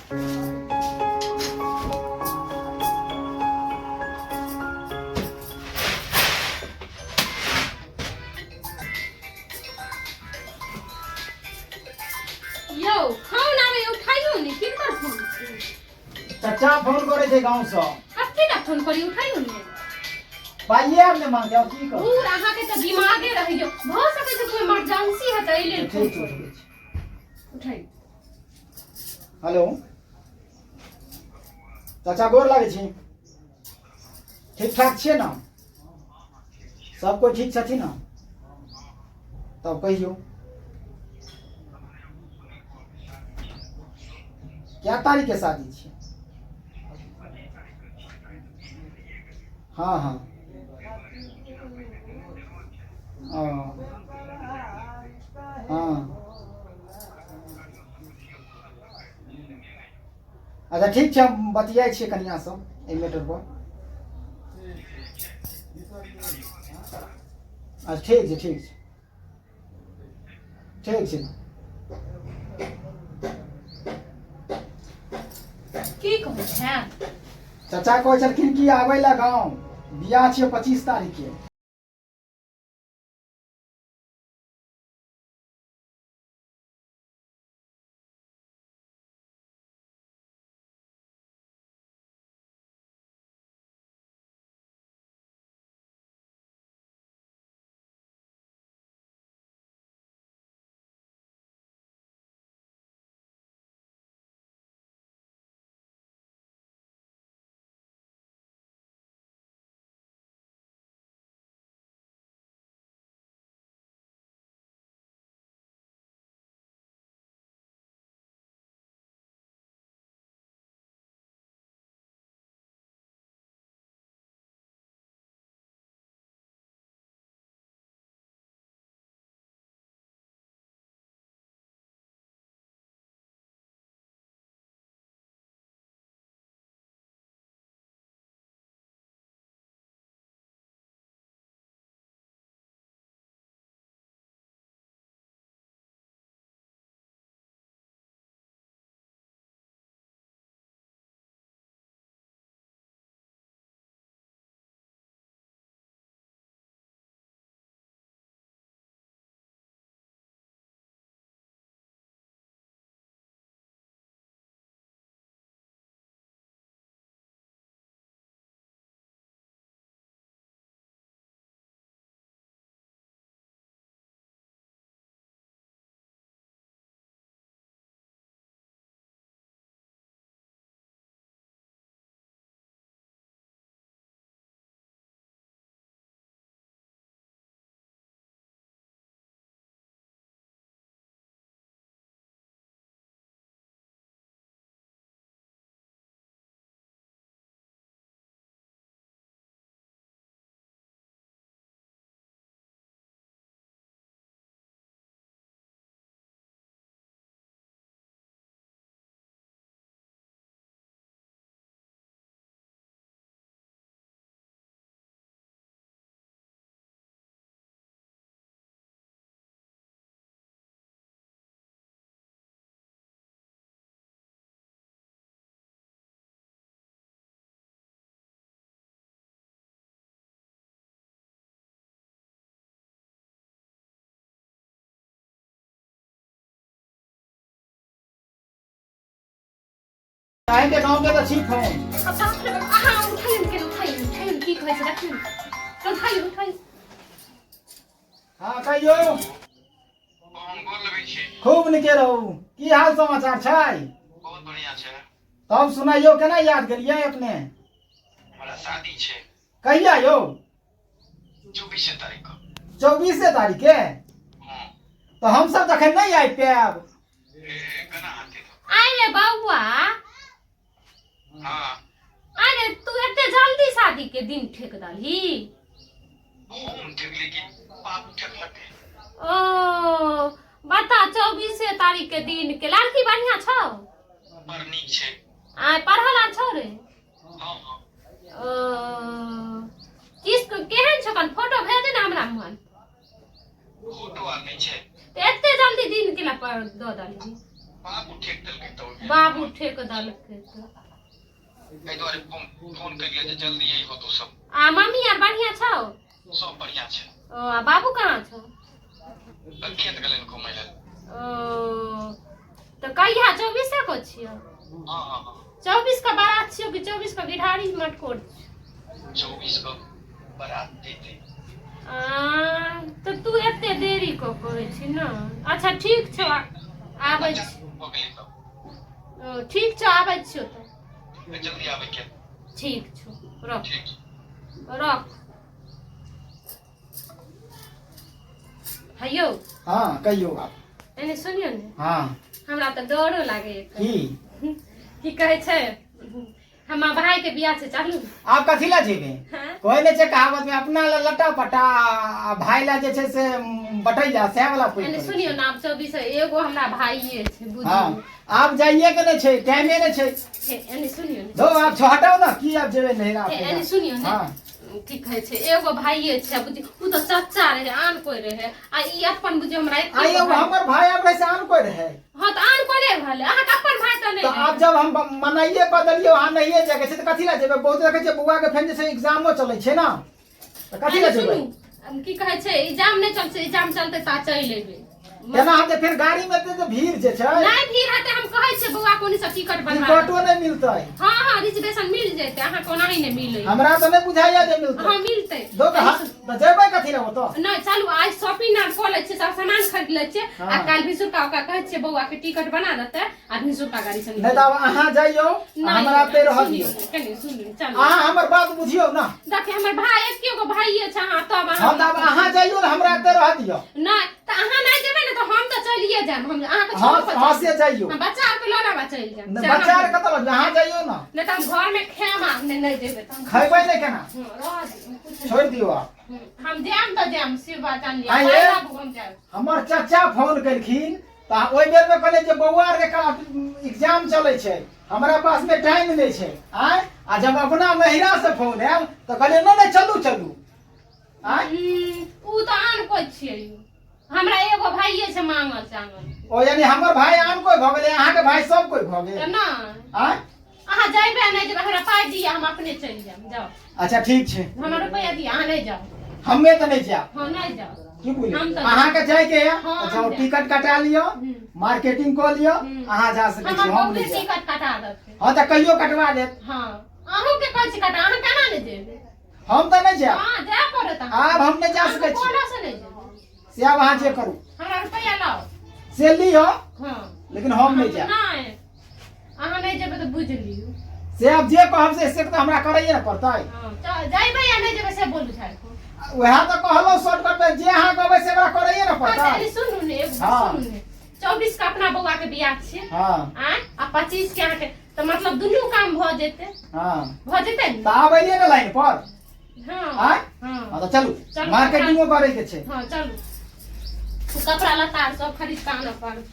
यौ फोन आबै उठाइयो ने किनकर फोन छै? चचा फोन करै छै गाँव सँ। कते टा फोन करी, उठाइयो ने। पाइए आब ने मांगते, आब की करू? दूर, अहाँके तऽ दिमागे रहैयो। भऽ सकै छै कोइ इमरजेंसी है तऽ एहि लेल फोन ठीक छै, करी। उठबै छी। उठाइयो। हेलो चाचा, गोर लागै छी। ठीक ठाक छियै ने? सब कोइ ठीक छथिन ने? तब कहियौ, क्या तारीख के शादी छियै? हँ हँ, ओ हँ, अच्छा ठीक छै, हम बतियाइ छियै कनिआँसँ एहि मैटरपर। अच्छा ठीक छै, ठीक छै, ठीक छै। की कहै छै? चाचा कहै छलखिन कि आबै लए गाँव, बियाह छियै 25 तारीखके। अहींके गाँव के तऽ छी फोन। अब बाप रे बाप, अहाँ उठाइयो ने, उठाइयो, उठाइयो ने, की कहै छै देखियौ ने। उठाइयो, उठाइयो। हँ कहियौ। हम गोर लगै छी। खूब नीके रहू। की हाल समाचार छै? बहुत बढ़िया छै। तब सुनाइयौ, केना याद केलियै अपने? हमरा शादी छै। कहिया यौ? 24 तारीख के। 24 तारीख के? हँ। तऽ हमसब तखन नहि आबि पायब। ए, केना हेतै तऽ? अरे बौआ। हँ। अरे तू एते जल्दी शादी के दिन ठेक दलही? हम ठेकली कि बाप ठेकलकै? ओ बता, 24 तारीख के दिन के लड़की बढ़िया छौ? बड़ नीक छै। आ पढ़ल आर छौ रे? हँ हँ। ओ किस केहन छौ? कन फोटो भेज ने हमरा मोबाइल। फोटो आर नहि छै। तऽ एते जल्दी दिन केला पर दऽ दलही? बाबू ठेक देलकै तऽ ओहिमे। बाबू ठेक देलकै तऽ। एहि दुआरे फोन फोन केलियै जे जल्दी अइहो तू सब। आ मम्मी आर बढ़िआँ छौ? सब बढ़िआँ छै। ओ आ बाबू कहाँ छौ? तऽ खेत गेलै घुमै लए। ओ तऽ कहिया 24 को छियौ? हँ हँ हँ। 24 के बारात छियौ कि 24 के गिरधारी मटकोर छियौ? 24 के बारात जेतै। आ तऽ तू एते देरी कऽ कहै छी ने। अच्छा ठीक छौ, आबै बच्चा छी। भऽ गेलै तऽ। ओ ठीक छौ, आबै छियौ तऽ। जल्दी आबै के। ठीक छौ, रख। ठीक। रख। हैयौ। हँ कहियौ आब। एने सुनियौ ने। हँ। हमरा तऽ डरो लागैए। की? की कहै छै, हमर भाई के बियाह छै, चलू। आब कथी लए जेबै? हाँ? कहै नहि छै कहावत में, अपना लए लट्टा पटा आ भाई लए जे छै से बटैया, सएह वाला पैघ एने करै सुनियौ छै। ने, आब 24 एगो हमरा भाइये छै, हँ बुझियौ। आब जाइए के नहि छै, टाइमे नहि छै। हे, एने सुनियौ ने। धो आब हटाउ ने, की आब जेबै नैहरा? हे, एने सुनियौ ने। हँ। की कहै छै, एगो भाइये छै बुझियौ, ओ तऽ चच्चा रहै, आन कोइ रहै, आ ई अपन बुझियौ हमरा एके आइयो भाइ। हमर भाई आब रहै से आन कोइ रहै? हँ तऽ आन कोइ नहि भेलै, अहाँके अपन भाइ तऽ नहि तऽ आब रहै। जब हम मनाइए कऽ देलियै, अहाँ नहिए जाइके छै तऽ कथी लए जेबै? बहुत देखै छियै बौआके फेर जे छै एग्जामो चलै छै ने, तऽ कथी लए एने जेबै? सुनू, की कहै छै, एग्जाम नहि चलतै, एग्जाम चलतै तऽ चलि एबै। केना हेतै फेर गाड़ी में एते जे भीड़ जे छै? नहि भीड़ हेतै, हम कहै छियै बौआ कोनी से टिकट बनवा। टिकटो नहि मिलतै। हँ हँ, रिजर्वेशन मिल जेतै, अहाँ कोना ही नहि मिलै। हमरा तऽ नहि बुझाइया जे मिलतै। हँ मिलतै। दो तऽ तऽ जेबै कथी लए ओतऽ? नहि चलू, आइ शॉपिंग आर कऽ लै छियै, सब सामान खरीद लै छियै। हँ। आ काल्हि भिनसुरका ओकरा कहै छियै बौआ के टिकट बना देतै आ भिनसुरका गाड़ी से। नहि तऽ आब अहाँ जइयौ, हमरा एते रहऽ दियौ। कनि सुनियौ, चलू। अहाँ हमर बात बुझियौ ने। देखियौ, हमर भाय एके गो भाइये छै, अहाँ तब हँ तऽ आब अहाँ जइयौ ने, हमरा एते रहऽ दियौ। नहि तऽ अहाँ नहि जेबै ने तऽ हम तऽ चलिए जायब, हम अहाँके हँ छोड़ कऽ हँ चलि से जइयौ। हम बच्चा आरके लऽ लेब आ चलि जायब। नहि, से बच्चा हम- आर कतऽ लऽ जेबै? अहाँ जइयौ ने। नहि तऽ हम घरमे खायब आ नहि नहि जेबै तऽ हम खैबै नहि केना? हँ, रहऽ दियौ, कुछ नहि। छोड़ि दियौ आब। हम जायब तऽ जायब, से बात जान लिअ। आँय ये। पाइ लाबू, हम जायब। हमर चाचा फोन केलखिन तऽ ओहि बेरमे कहलियै जे बौआ आरके एग्जाम चलै छै, हमरा पासमे टाइम नहि छै। आँय, आ जब अपना नैहरासँ फोन आयल तऽ कहलियै नहि नहि, चलू चलू। आँय। उ तऽ आन कोइ छियै यौ, हमरा एगो भाइये छै मांगल चांगल। ओ यानी हमर भाय आन कोइ भऽ गेलै, अहाँके भाय सब कोइ भऽ तऽ गेल? नहि। आँय। अहाँ जइबै आ नहि जेबै, हमरा पाइ दिअ, हम अपने चलि जायब, जाउ। अच्छा ठीक छै। हमरा रुपैआ दिअ, अहाँ नहि जाउ। हमे तऽ नहि जायब। हँ नहि जाउ। की हम बुझलियै? तऽ अहाँके जायके यऽ हँ, तऽ हम जाउ, जायब। टिकट कटा लिअ, मार्केटिंग कऽ लिअ, अहाँ जा सकै छी, हमर हम बौए नहि जायब। टिकट कटा देतै। हँ तऽ कहियो कटवा देत। हँ, अहूँके कहै छी कटा, अहाँ केना नहि जेबै? हम तऽ नहि जायब। हँ जाय पड़त अहाँके। आब हम नहि जा अहाँ सकै छी। कोना से नहि जेबै? से आब अहाँ जे करू। हमरा रुपैआ लाउ। से लिअ। हँ। लेकिन हम नहि जायब। नहि, अहाँ नहि जेबै तऽ बुझि लियौ। से आब जे कहब से तऽ हमरा करैए ने पड़तै। हँ, जइबै या नहि जेबै से बोलू झाड़ि कऽ। वएह तऽ कहलहुँ शॉर्टकट मे, जे अहाँ कहबै से हमरा करैए ने अच्छा पड़तै। ई सुनू ने एगो हँ। सुनू ने, 24 के अपना बौआ के बियाह छियै। हँ। आँय, आ 25 के अहाँके, तऽ मतलब दुनू काम भऽ जेतै। हँ। भऽ जेतै ने? तऽ आब अइए ने लाइन पर। हँ। आँय? हँ। हँ तऽ चलू। चलू। मार्केटिंगो करे के छै। हँ चलू, कपड़ा लत्ता आर सब खरीद कऽ आनऽ पड़त।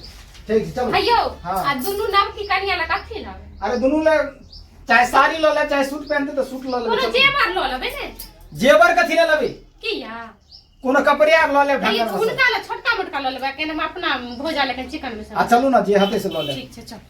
ठीक छै, चलू। हयौ। हँ। आ दुनू नवकी कनिया लए कथी लेबै? अरे दुनू ले चाहे साड़ी लऽ ले, चाहे सूट पहनते तऽ सूट लऽ लेबै। कोनो चलू। जेवर लऽ लेबै ने। जेवर कथी ले लेबै? किया? कोनो कपड़े आर लऽ लेब ई ढंगर बसल। हुनका लए छोटका मोटका लऽ लेबै, केना हम अपना भोजा लेकिन चिकन में आ चलू ने, जे हेतै से लऽ लेब। ठीक छै, चल।